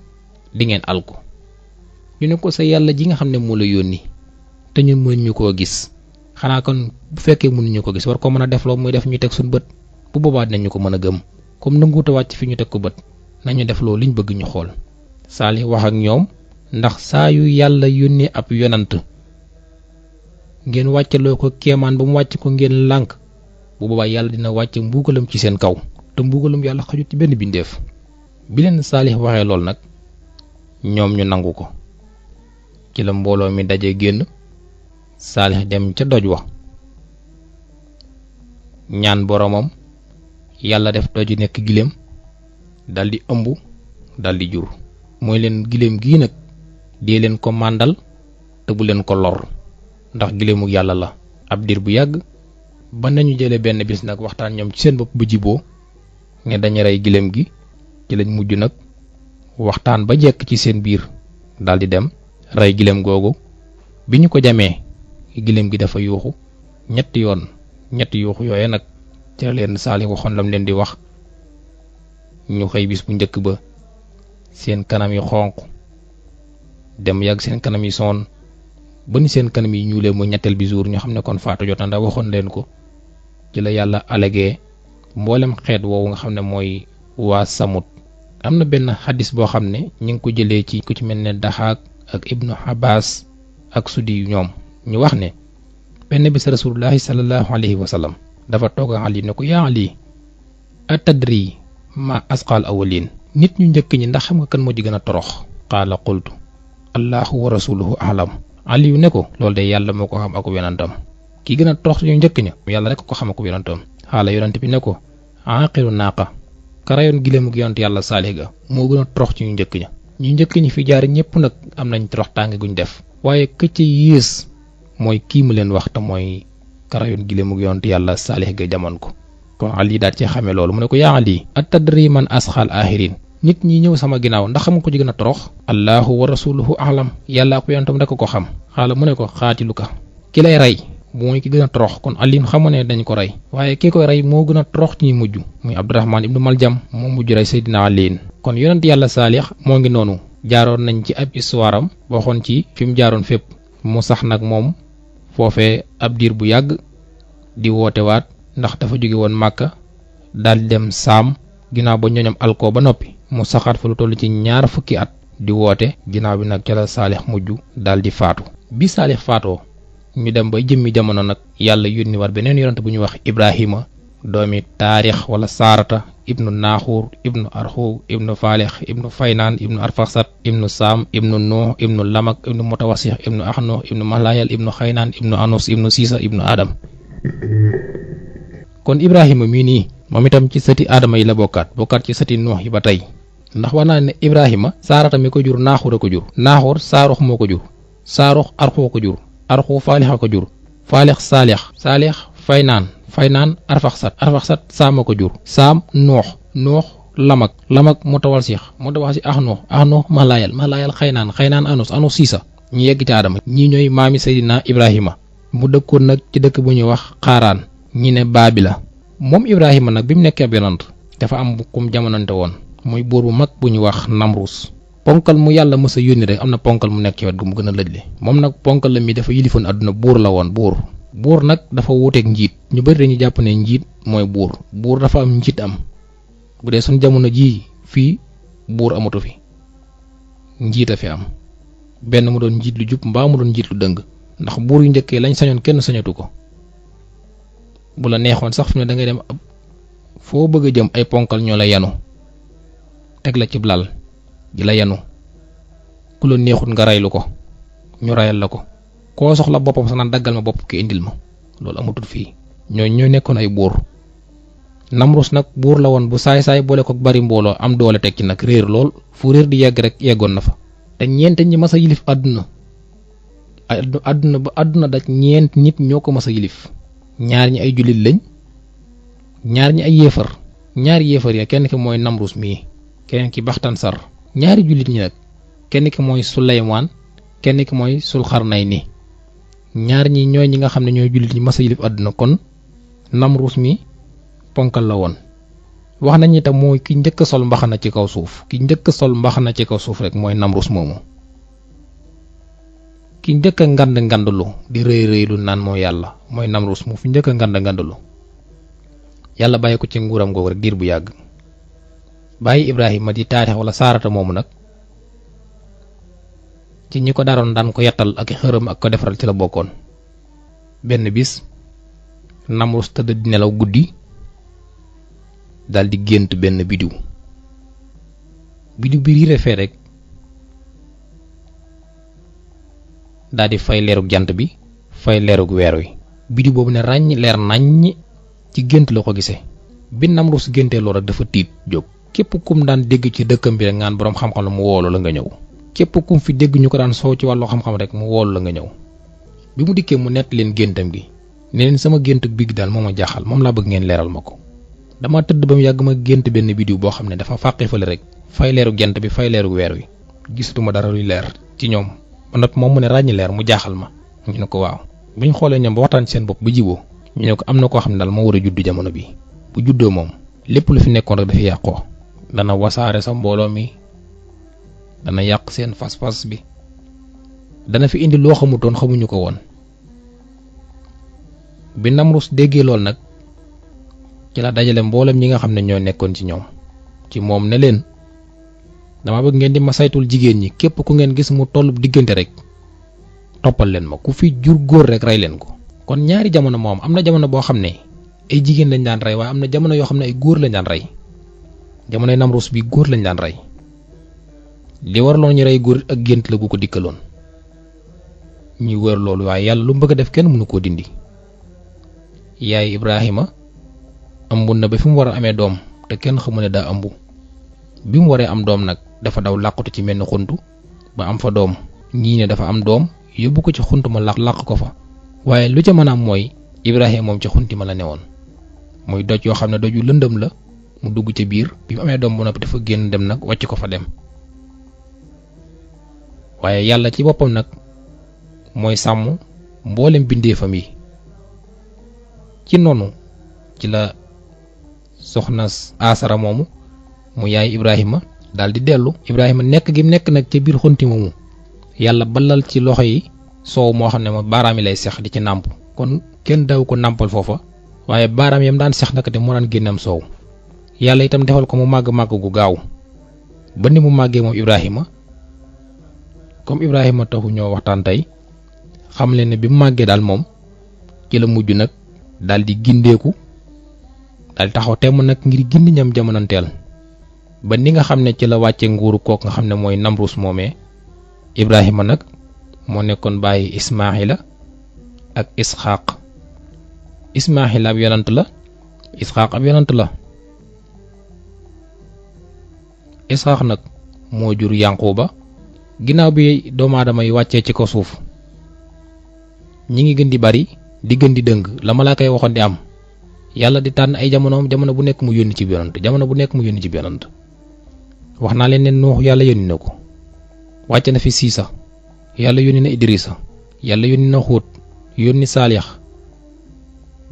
di ngeen alku. ñu ne ko sa yàlla ji nga xam ne moo la yónni te ñun mënuñu koo gis xanaa kon bu fekkee mënuñu ko gis war ko mën a def loo muy def ñu teg suñu bët bu boobaa dinañu ko mën a gëm comme nanguut a wàcc fi ñu teg ko bët nañu def loo liñ bëgg ñu xool. Saalix wax ak ñoom ndax saa yu yàlla yónnee ab yonant ngeen wàccaloo ko kéemaan ba mu wàcc ko ngeen lànk bu boobaa yàlla dina wàcc mbuugalam ci seen kaw te mbuugalam yàlla xajut ci benn bindeef. bi leen Saalix waxee lool nag ñoom ñu nangu ko ci la mbooloo mi daje génn. Saalix dem ca doj wa ñaan boromam yàlla def doj nekk giléem daldi ëmb daldi jur. mooy leen giléem gii nag dee leen ko màndal te bu leen ko lor ndax giléemu yàlla la. ab diir bu yàgg ba nañu jële benn bis nag waxtaan ñoom ci seen bopp bu jiboo ne dañu rey giléem gi ci lañ mujj nag waxtaan ba jekk ci seen biir daldi dem rey giléem googu. bi ñu ko jamee giléem gi dafa yuuxu ñetti yuuxu yooye nag ca leen Saalix waxoon lam leen di wax. ñu xëy bis bu njëkk ba seen kanam yi xonq dem yàgg seen kanam yi soon ba ni seen kanam yi ñuulee mu ñetteel bi jour ñu xam ne kon faatu jot na ndax waxoon leen ko. ci la yàlla alagee mboolem xeet woowu nga xam ne mooy waa Samut. am na benn xadis boo xam ne ñu ngi ko jëlee ci ku ci mel ne Daxaak ak Ibnu Abbas ak Sudi ñoom ñu wax ne benn bis rasulullahi sallallahu alayhi wa sallam dafa toog ak Ali ne ko yaa Ali atadri ma asqal awalin nit ñu njëkk ñi ndax xam nga kan moo ci gën a torox. qaala qultu allahu wa rasuluhu alam. Ali yu ne ko loolu de yàlla moo ko xam ak yonantam. ki gën a torox ñu njëkk ña yàlla rek ko xam ak yonantam. xaala yonant bi ne ko aaqiru naaqa ka rayoon giléem ak yonant yàlla Saalix ga moo gën a torox ci ñu njëkk ña. ñu njëkk ñi fi jaar ñëpp nag am nañ torox tànge guñ def. waaye këcc yées mooy kii mu leen wax te mooy ka rayoon giléem ak yonant yàlla Saalix ga jamoon ko. kon Ali daal ci xamee loolu mu ne ko yaa Ali atadri man asxal axirin nit ñi ñëw sama ginnaaw ndax xam ko ci gën a torox. allahu wa rasuluhu alam yàlla ak yonantam rek ko xam. xaala mu ne ko xaatiluka ki lay rey mooy ki gën a torox. kon Ali xamoon ne dañ ko rey waaye ki koy rey moo gën a torox ci ñi mujj muy Abdurahmaan ibnu Maljam moo mujj rey Seydina Ali. kon yonent yàlla Saalix moo ngi noonu jaaroon nañ ci ab histoire am waxoon ci fi mu jaaroon fépp mu sax nag moom foofee ab diir bu yàgg di woote waat ndax dafa jóge woon Màkka daldi dem Saam ginnaaw ba ñooñam alkoo ba noppi mu saxaat fa lu toll ci 20 fukki at di woote ginnaaw bi nag ca la Saalix mujj daldi faatu. bi Saalix faatoo ñu dem ba jëmmi jamono nag yàlla yónni war beneen yonent bu ñuy wax Ibrahima doomi Taarix wala Saarata ibnu Naaxuur ibnu Arxu ibnu Faalix ibnu Faynaan ibnu Arfaxsat ibnu Saam ibnu Nuux ibnu Lamak ibnu Mutawasix ibnu Axnoox ibnu Mahlayal ibnu Xaynaan ibnu Anus ibnu Siisa ibnu Adam. kon Ibrahima mii nii moom itam ci sëti Adama yi la bokkaat ci sëti Nuux yi ba tey ndax wax naa ne Ibrahima Saarata mi ko jur Naaxuur a ko jur. Naaxuur Saarux moo ko jur. Saarux Arxu ko jur. Arxu Faalix a ko jur. Faalix Saalix Faynaan Arfaxsat Saam a ko jur. Saam Nuux Lamak Mutawasix Axnoox Mahlayal Xaynaan Anus Siisa ñu yegg ci Adama ñii ñooy maami Seydina Ibrahima mu dëkkoon nag ci dëkk bu ñuy wax Xaaraan ñi ne Baabila. moom Ibrahima nag bi mu nekkee ab yonant dafa am kum jamonante woon muy buur bu mag bu ñuy wax Namrus. ponkal mu yàlla mës a yónni rek am na ponkal mu nekk ci wet gu mu gën a lëjle moom nag ponkal la mi dafa yilifoon àdduna buur la woon buur nag dafa wuuteeg njiit ñu bari dañuy jàpp ne njiit mooy buur dafa am njiit am bu dee suñ jamono jii fii buur amatu fi njiit a fi am benn mu doon njiit lu jub mbaa mu doon njiit lu dëng ndax buur yu njëkkee lañ sañoon kenn sañatu ko bu la neexoon sax fi ne da ngay dem foo bëgg a jëm ay ponkal ñoo la yanu teg la ci lal di la yanu ku la neexut nga raylu ko ñu rayal la ko koo soxla boppam sax naan daggal ma bopp ki indil ma loolu amatul fii ñoo nekkoon ay buur Namrus nag buur la woon bu saay-saay boole ko bari mbooloo am doole teg ci nag réer lool fu réer di yegg rek yeggoon na fa te ñeent ñi mas a yilif àdduna ba àdduna daj ñeent nit ñoo ko mas a yilif ñaar ñi ay jullit lañ ñaar ñi ay yéefar ñaari yéefar ya kenn ki mooy Namrus mii keneen ki Baxtansar ñaari jullit ñi nag kenn ki mooy Suleymaan kenn ki mooy Sulxarnayni ñaar ñi ñooy ñi nga xam ne ñooy jullit ñi mas a yilif àdduna kon Namrus mi ponkal la woon wax nañ itam mooy ki njëkk sol mbaxana ci kaw suuf ki njëkk sol mbaxana ci kaw suuf rek mooy Namrus moomu ki njëkk a ngandlu di rëy lu naan moo yàlla mooy Namrus mu fi njëkk a ngandlu yàlla bàyyi ko ci nguuram googu rek diir bu yàgg bàyyi Ibrahima di taarix wala saarata moomu nag ci ñi ko daroon daan ko yettal ak xërëm ak ko defaral ci la bokkoon benn bis Namrus tëdd di nelaw guddi daldi gént benn bidiw bi riire fee rek daldi fay leerug jant bi fay leerug weer wi bidiw boobu ne ràññ leer naññ ci gént la ko gisee bi Namrus géntee loolu rek dafa tiit jóg képp kum daan dégg ci dëkkam bi rek ngaan boroom xam-xam la mu woolu la nga ñëw képp kum fi dégg ñu ko daan soow ci wàllu xam-xam rek mu woolu la nga ñëw bi mu dikkee mu nett leen géntam gi ne leen sama gént bi daal moo ma jaaxal moom laa bëgg ngeen leeral ma ko dama tëdd ba mu yàgg ma gént benn bidiw boo xam ne dafa fàqee fële rek fay leeru jant bi fay leeru weer wi gisatuma dara luy leer ci ñoom ba noppi moom mu ne ràññi leer mu jaaxal ma ñu ne ko waaw buñ xoolee ñoom ba waxtaan seen bopp ba jiboo ñu ne ko am na koo xam ne daal moo war a juddu jamono bi bu juddoo moom lépp lu fi nekkoon rek dafa yàqoo dana wasaare sa mbooloo mi dana yàq seen fas-fas bi dana fi indi loo xamutoon xamuñu ko woon bi Namrus déggee lool nag ci la dajale mboolem ñi nga xam ne ñoo nekkoon ci ñoom ci moom ne leen dama bëgg ngeen di ma saytul jigéen ñi képp ku ngeen gis mu tollu diggante rek toppal leen ma ku fi jur góor rek rey leen ko kon ñaari jamono moom am na jamono boo xam ne ay jigéen lañ daan rey waaye am na jamono yoo xam ne ay góor lañ daan rey jamonoy Namrus bi góor lañ daan rey li waraloon ñu rey góor ak gént la gu ko dikkaloon ñuy wër loolu waaye yàlla lu mu bëgg a def kenn mënu koo dindi yaay Ibrahima ëmb na ba fi mu war a amee doom te kenn xamu ne daa ëmb bi mu waree am doom nag dafa daw làqatu ci menn xuntu ba am fa doom ñii ne dafa am doom yóbbu ko ci xunt ma làq ko fa waaye lu ca mën a am mooy Ibrahima moom ci xunti ma la newoon muy doj yoo xam ne doju lëndëm la mu dugg ca biir bi mu amee doom bu noppi dafa génn dem nag wàcc ko fa dem waaye yàlla ci boppam nag mooy sàmm mboolem bindeefam yi ci noonu ci la soxna Asara moomu mu yaay Ibrahima daal di dellu Ibrahima nekk gi nekk nag ca biir xunti moomu yàlla balal ci loxo yi soow moo xam ne ma baaraam yi lay sex di ci nàmp kon kenn daw ko nàmpal foofa waaye baaraam yam daan sex nag te moo daan génneem soow yàlla itam defal ko mu màgg gu gaaw ba ni mu màggee moom Ibrahima comme Ibrahima taxu ñoo waxtaan tey xam leen ne bi mu màggee daal moom ci la mujj nag daal di gindeeku daal di taxaw temm nag ngir gindi ñam jamonanteel ba ni nga xam ne ci la wàcce nguuru kook nga xam ne mooy Namrus moomee Ibrahima nag moo nekkoon bàyyi Ismaahila ak Isxaaq Ismaahila ab yonant la Isxaaq ab yonant la Isxaaq nag moo jur Yanquba ginnaaw bi doomu aadama yi wàccee ci ko suuf ñi ngi gën di bari di gën di dëng la malaaka yi waxoon di am yàlla di tànn ay jamono bu nekk mu yónni ci yonant jamono bu nekk mu yónni ci yonant wax naa leen ne Nuux yàlla yónni na ko wàcce na fi Siisa yàlla yónni na Idrisa yàlla yónni na Xuut yónni Saalix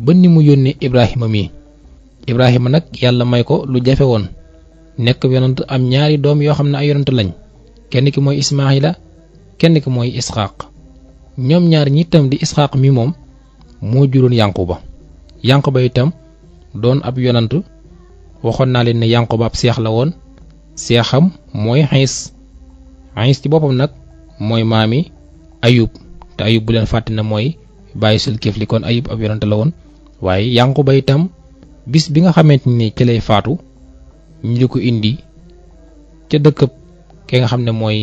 ba ni mu yónni Ibrahima mii Ibrahima nag yàlla may ko lu jafe woon nekk yonant am ñaari doom yoo xam ne ay yonant lañ kenn ki mooy Ismaayila kenn ki mooy Isxaaq ñoom ñaar ñi itam di Isxaaq mi moom moo juróon Yanquba itam doon ab yonant waxoon naa leen ne Yanquba ab seex la woon seexam mooy Xiis ci boppam nag mooy maami Ayub te Ayub bu leen fàtte na mooy bàyyi Sulkifli kon Ayub ab yonant la woon waaye Yanquba itam bis bi nga xamante ni ci lay faatu ñu di ko indi ca dëkkëb ki nga xam ne mooy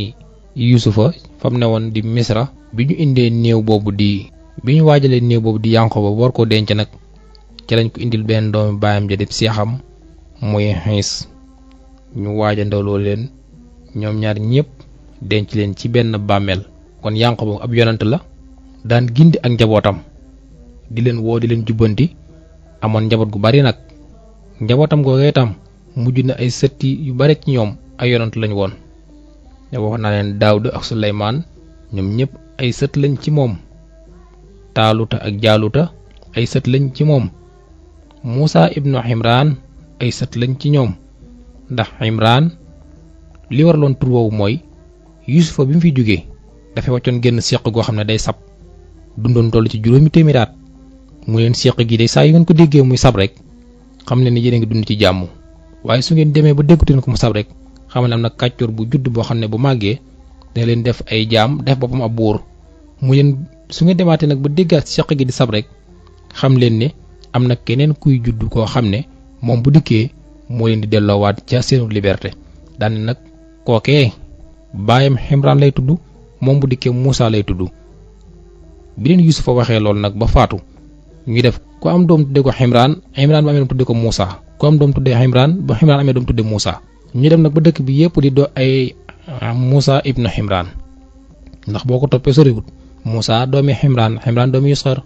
Yuusufa fam ne woon di Misra bi ñu indee néew boobu bi ñu waajalee néew boobu di Yanquba war koo denc nag ci lañ ko indil benn doomi baayam ja di seexam muy Xiis ñu waajandoo leen ñoom ñaar ñëpp denc leen ci benn bàmmeel kon Yanquba ab yonant la daan gindi ak njabootam di leen woo di leen jubbanti amoon njaboot gu bari nag njabootam googee itam mujj na ay sëtti yu bari ci ñoom ay yonant lañ woon wax naa leen Daawuda ak Suleymaan ñoom ñëpp ay sët lañ ci moom Taaluta ak Jaaluta ay sët lañ ci moom Muusa ibnu Imraan ay sët lañ ci ñoom ndax Imraan li waraloon tur woowu mooy Yuusufa bi mu fi jógee dafa wàccoon génn séq goo xam ne day sab dundoon toll ci juróomi téeméeri at mu leen séq gi day saa yu ngeen ko déggee muy sab rek xam leen ni yéen a ngi dund ci jàmm waaye su ngeen demee ba dégguteen ko mu sab rek xam ne am na kàccoor bu judd boo xam ne bu màggee dina leen def ay jaam def boppam ab buur mu leen su ngeen demaatee nag ba déggaat séq gi di sab rek xam leen ne am na keneen kuy judd koo xam ne moom bu dikkee moo leen di delloowaat ca seenu liberté daane nag kookee baayam Imraan lay tudd moom bu dikkee Muusa lay tudd bi leen Yuusufa waxee loolu nag ba faatu ñu def ku am doom tudde ko Imraan ba amee doom tudde ko Muusa ku am doom tudde Imraan ba Imraan amee doom tudde Muusa ñu dem nag ba dëkk bi yépp di do ay Muusa ibnu Imraan ndax boo ko toppee soriwut Muusa doomi Imraan doomi Yusxar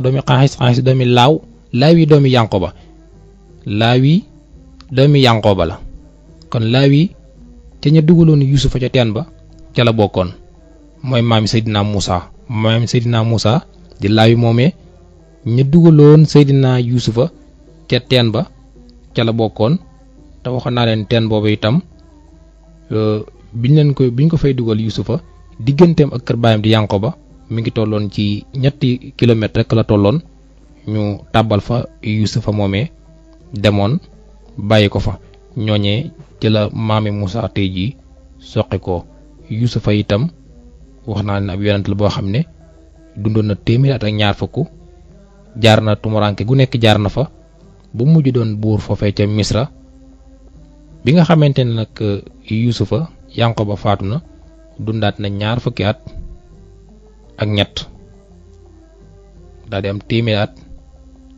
doomi Qaayis doomi Laawi doomi Yanqooba la kon Laawi ca ña dugaloon Yuusufa ca teen ba ca la bokkoon mooy maami Seydina Muusa di Laawi moomee ña dugaloon Seydina Yuusufa ca teen ba ca la bokkoon te waxoon naa leen teen boobu itam biñ ko fay dugal Yuusufa digganteem ak kër baayam di Yanqooba mi ngi tolloon ci 3 kilomètres rek la tolloon ñu tàbbal fa Yuusufa moomee demoon bàyyi ko fa ñooñee ci la maami Muusa tey jii soqi ko Yuusufa itam wax naa ne ab yonent la boo xam ne dundoon na téeméeri at ak ñaar fukk jaar na tumuranke gu nekk jaar na fa bu mujj doon buur foofee ca Misra bi nga xamante ne nag Yuusufa Yanqooba faatu na dundaat na 20 fukki at ak ñett daal di am téeméeri at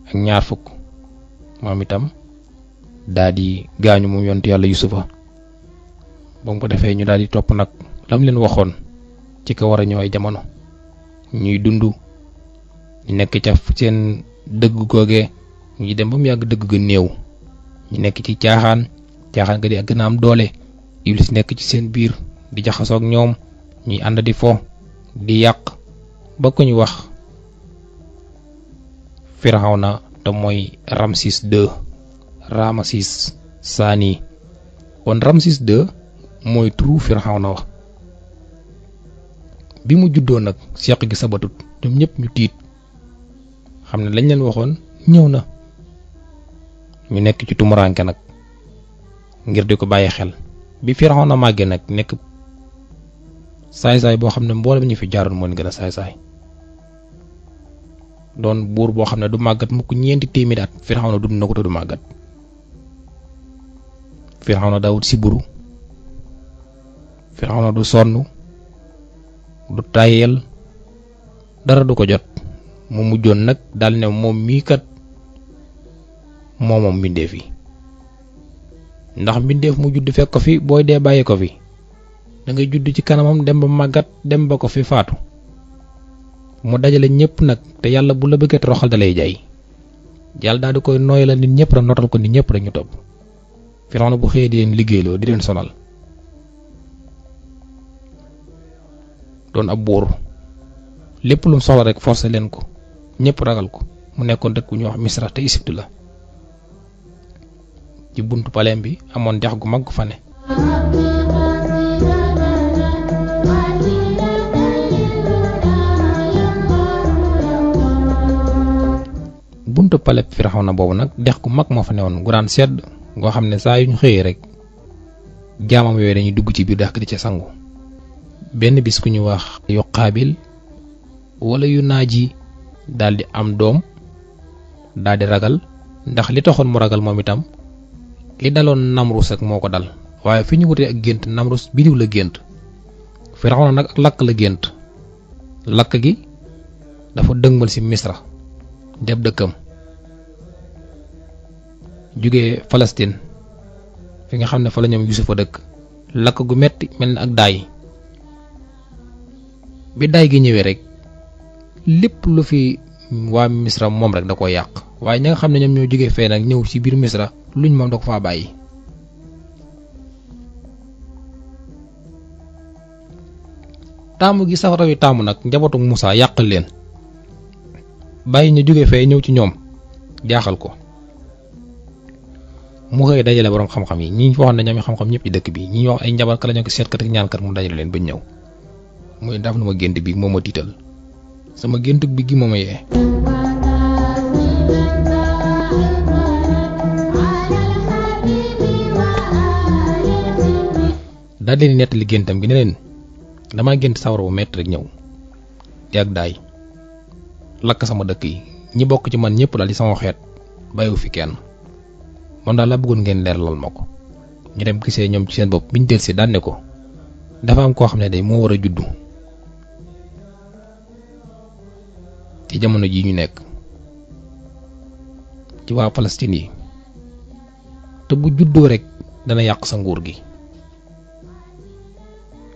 ak ñaar fukk moom itam daal di gaañu moom yonent yàlla Yuusufa ba mu ko defee ñu daal di topp nag lam leen waxoon ci ka war a ñëw ay jamono ñuy dund ñu nekk ca seen dëgg googee ñu dem ba mu yàgg dëgg ga néew ñu nekk ci caaxaan ga di gën a am doole Iblis nekk ci seen biir di jaxasoo ak ñoom ñuy ànd di fo di yàq ba ko ñu wax Firawna te mooy Ramsis Saani kon Ramsis II mooy turu Firawna wax bi mu juddoo nag seq gi sabatut ñoom ñëpp ñu tiit xam ne lañ leen waxoon ñëw na ñu nekk ci tumuranke nag ngir di ko bàyyi xel bi Firawna màggee nag nekk saay-saay boo xam ne mboolem ñu fi jaaroon moo gën a saay-saay doon buur boo xam ne du màggat mukk 4 téeméeri at Firawna dund na ko te du màggat Firawna daawut siburu Firawna du sonn du tayel dara du ko jot mu mujjoon nag dal ne moom mii kat moom mbindeef yi ndax mbindeef mu judd fekk ko fi booy dee bàyyi ko fi da ngay judd ci kanamam dem ba màggat dem ba ko fi faatu mu dajale ñëpp nag te yàlla bu la bëggee toroxal da lay jaay yàlla daal di koy nooyalal nit ñëpp rek notal ko nit ñëpp rek ñu topp Firawna bu xëyee di leen liggéeyloo di leen sonal doon ab buur lépp lu mu soxla rek forcé leen ko ñëpp ragal ko mu nekkoon dëkk bu ñuy wax Misra te Égypte la ci buntu paleem bi amoon dex gu mag gu fa ne buntu paleb Firawna boobu nag dex gu mag moo fa newoon gu daan sedd goo xam ne saa yu ñu xëyee rek jaamam yooyu dañuy dugg ci biir dex gi di ca sangu. benn bis ku ñu wax yu Qaabil wala yu Naaji daal di am doom daal di ragal ndax li taxoon mu ragal moom itam li daloon Namrus ak moo ko dal waaye fi ñu wutee ak gént Namrus bidiw la gént Firawna nag ak lakk la gént. lakk gi dafa dëgmal ci Misra deb dëkkam jóge Palestine fi nga xam ne fa la ñoom Yusufa dëkk lakk gu metti mel na ak daay bi daay gi ñëwee rek lépp lu fi waa Misra moom rek da ko yàq waaye ña nga xam ne ñoom ñoo jóge fee nag ñëw ci biir Misra luñ moom da ko faa bàyyi. taamu gi safara wi taamu nag njabootu Musaa yàqal leen bàyyi ñu jóge fee ñëw ci ñoom jaaxal ko mu xëy dajale borom xam-xam yi ñi waxoon ne ñoom xam-xam ñëpp ci dëkk bi ñi wax ay njabarkat la ñu ko seetkat ak ñaankat mu dajale leen ba ñëw muy daf na ma gént bi moo ma tiital sama gént bi gi moo ma yee. daal leen nettali géntam gi ne leen damaa gént sawara bu metti rek ñëw di ak daay lakk sama dëkk yi ñi bokk ci man ñëpp daal di sama xeet bàyyiwu fi kenn moom daal la bëggoon ngeen leeralal ma ko. ñu dem gisee ñoom ci seen bopp biñ del si daan ne ko dafa am koo xam ne day moo war a juddu ci jamono ji ñu nekk ci waa Palestine yi te bu juddoo rek dana yàq sa nguur gi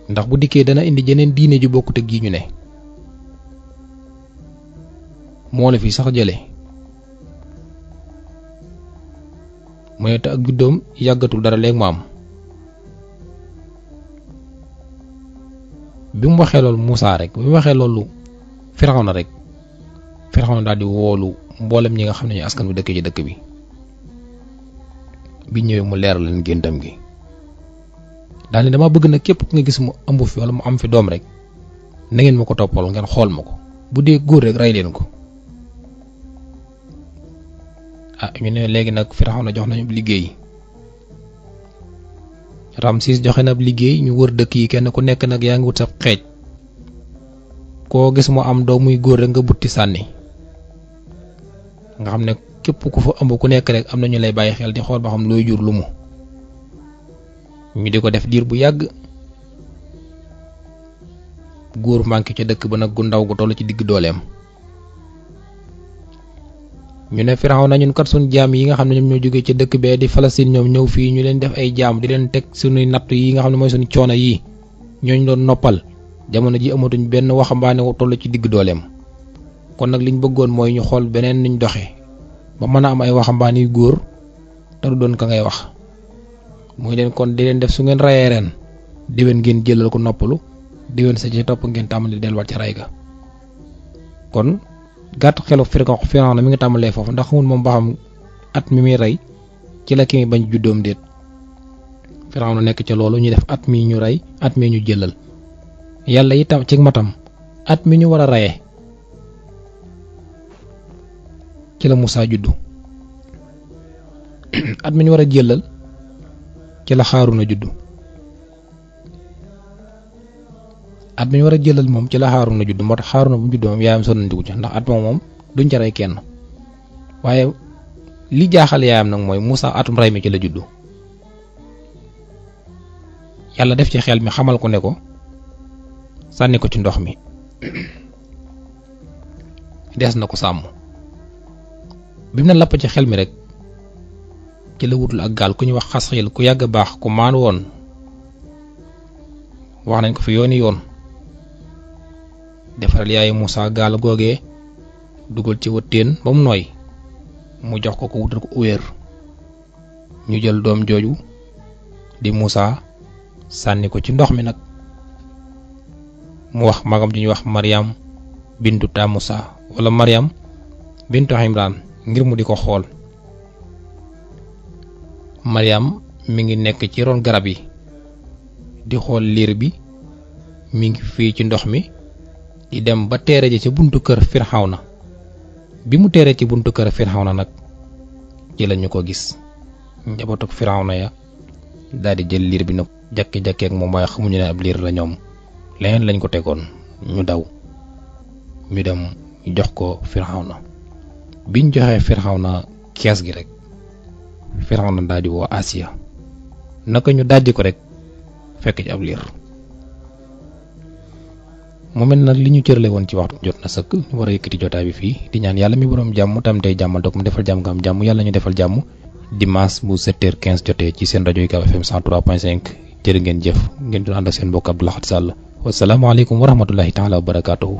ndax bu dikkee dana indi jeneen diine ju bokkut ak ji ñu ne moo la fi sax jële mu ne te ak juddoom yàggatul dara léegi mu am. bi mu waxee loolu Musaa rek bi mu waxee loolu Firawna rek Firawna daal di woolu mboolem ñi nga xam ne ñu askan wi dëkk ci dëkk bi ñëwee mu leeral leen géntam gi daal ni dama bëgg na képp ku nga gis mu ëmb fi wala mu am fi doom rek na ngeen ma ko toppal ngeen xool ma ko bu dee góor rek rey leen ko. ñu ne léegi nag Firawna jox nañu liggéey Ramsis joxe na liggéey ñu wër dëkk yi kenn ku nekk nag yaa ngi wut sa xeej koo gis mu am doom muy góor rek nga butti sànni nga xam ne képp ku fa ëmb ku nekk rek am na ñu lay bàyyi xel di xool ba xam looy jur lu mu ñu di ko def diir bu yàgg góor manqué ca dëkk ba nag gu ndaw gu toll ci digg dooleem. ñu ne Firawna ñun kat suñ jaam yi nga xam ne ñoom ñoo jógee ci dëkk bee di Palestine ñoom ñëw fii ñu leen def ay jaam di leen teg suñuy natt yi nga xam ne mooy suñu coono yii ñooñu doon noppal jamono ji amatuñ benn waxambaane wu toll ci digg dooleem kon nag liñ bëggoon mooy ñu xool beneen niñ doxee ba mën a am ay waxambaane yu góor te du doon ka ngay wax muy leen kon di leen def su ngeen rayee ren déwén ngeen jëlal ko noppalu déwén sa ci topp ngeen tàmbali delluwaat ci ray ga kon gàtt xelu Firawna mi nga tàmbalee foofu ndax xamul moom ba xam at mi muy rey ci la ki mi bañ juddoom déet Firawna nekk ca loolu ñu def at mi ñu rey at mi ñu jëlal yàlla itam ci matam at mi ñu war a reyee ci la Musaa juddu at mi ñu war a jëlal ci la Haaruna juddu at mi ñu war a jëlal moom ci la Haaruna juddu moo tax Haaruna bu mu juddoo moom yaayam sonnandiku ci ndax at moom duñ ca rey kenn waaye li jaaxal yaayam nag mooy Musaa atum rey mi ci la juddu yàlla def ci xel mi xamal ko ne ko sànni ko ci ndox mi des na ko sàmm bi mu ne lapp ci xel mi rek ci la wutul ak gaal ku ñu wax Xasxiil ku yàgg baax ku maan woon wax nañ ko fi yooni yoon defaral yaay Musaa gaal googee dugal ci wëttéen ba mu nooy mu jox ko wutal ko uwéer ñu jël doom jooju di Musaa sànni ko ci ndox mi nag mu wax magam ju ñuy wax Maryam bintu ta Musaa wala Maryam bintu Imraan ngir mu di ko xool Maryam mi ngi nekk ci ron garab yi di xool liir bi mi ngi fii ci ndox mi di dem ba teere ji ci buntu kër Firawna bi mu teeree ci buntu kër Firawna nag ci lañu ko gis njabootu Firawna ya daal di jël liir bi nag jakki-jakki ak moom waaye xamuñu ne ab liir la ñoom leneen lañ ko tegoon ñu daw ñu dem jox ko Firawna biñ joxee Firawna kees gi rek Firawna daal di woo Asiya naka ñu dajji ko rek fekk ci ab liir mu mel na li ñu cërale woon ci waxtu jot na sëkk ñu war a yëkkati jotaay bi fii di ñaan yàlla mi boroom jàmm tam tey jàmmal toog mu defal jàmm nga am jàmm yàlla ñu defal jàmm dimanche bu 7h15 jotee ci seen rajo UCAB FM 103.5 jërë ngeen jëf ngeen doon ànd ak seen mbokk Abdou Lahad Sall wasalaamaaleykum wa rahmatullahi taala wa barakaatuhu